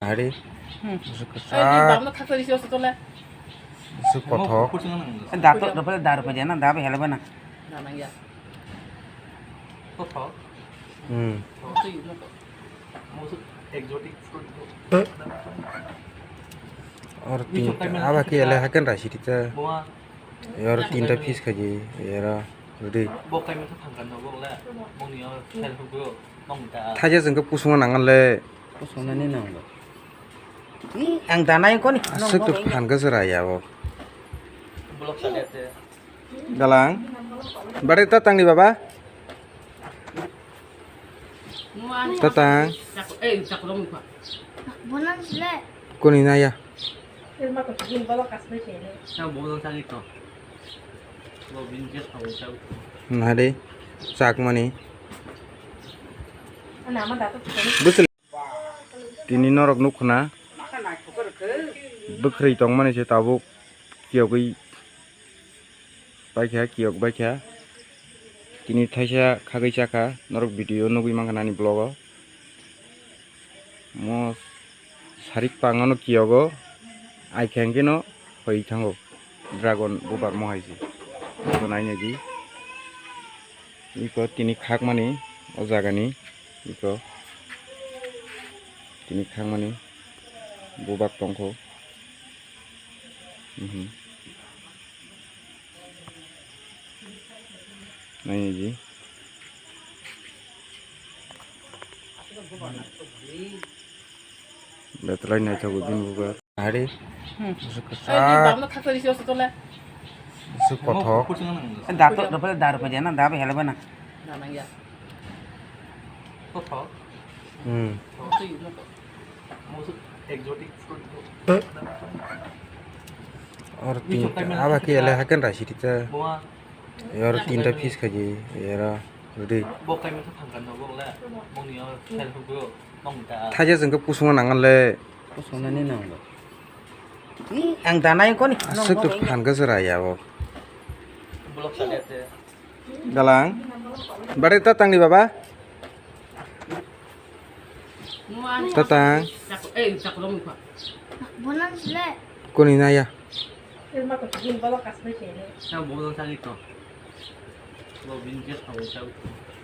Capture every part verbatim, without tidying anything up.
Hari. Hmm. Busuk Eh, kesak. Damno khaksa risi oso tole. Busuk kothok. Dato dapat dar paja na dab helba na. Danang ya. Kothok. Hmm. Kothok yun na to. Musuk exotic fruit. Or tinta aba ke ele hakan rasi tita. Or tinta piece khaji era rudi. Bo kai masa thangkan no bo le. Moni or sel hugo. Thaja jeng ke pusung nangan le. Pusung nani nang bo. Ni ang danai ko ni. Asuk tu phan ke sera ya bo. Galang. Bade ta tangni baba. Tatang. Koni naya. Nahade. Chakmani. Bwswlwi. Tini norok nukho na. Bwkhwrwi tongmani se tabuk. Kiyogwi. Baikha, kiyok baikha. Tini thaisa khagwi chakha, norok video nugwi mankha nani vlog o. Mo sarik pangano kiyogo, aikha hwnkhe no hoi thango. Dragon bubar mo hai se. Iko nai nai di. Iko tini khakmani o jagani. Iko tini khakmani bubak tongkho. Mhm. Nai di. Betlai naithogo bini bubar. Hari. Hmm. Busuk kesak. Eh, ni bangno khaksa risi oso tole. Busuk kothok. Dato dapat dar paja na dab helba na. Danang ya. Kothok. Hmm. Kothok yun na to. Musuk exotic fruit. Or tinta aba ke ele hakan rasi tita. Or tinta piece khaji era rudi. Bo kai masa thangkan no bo le. Moni or sel hugo. Thaja jeng ke pusung nangan le. Pusung nani nang bo. Ni ang danai ko ni. Asuk tu phan ke sera ya bo. Galang. Bade ta tangni baba. Tatang. Koni naya.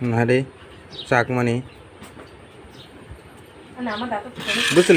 Nahade. Chakmani. Bwswlwi.